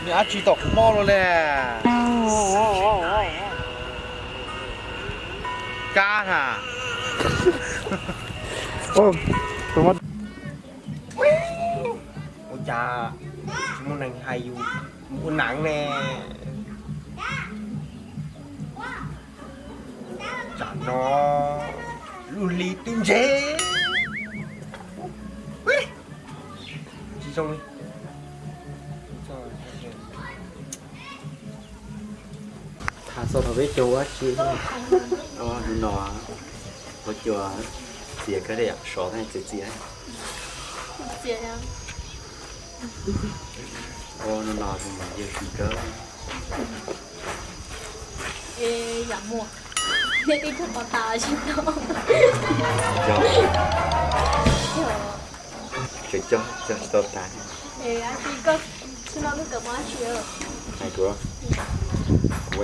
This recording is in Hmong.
Nws dab tsi tom kuv mob los le. Kab na. Ua cas tsis muaj neeg hais yus ua neeb ne? Tsam no lub hli twb ntseg. Tsis zoo li. Tham txog thaum peb caug ua dab tsi? Hnub no ua cas txias kawg li, sov txias txias. Ua hnub no yawg tsis kawg. Yam muaj, nej tib tug pov tas tsis tau. Tseem cog cog tsis tau tas. Koj tsis no koj kawm mos dab tsi? Hais kuv, kuv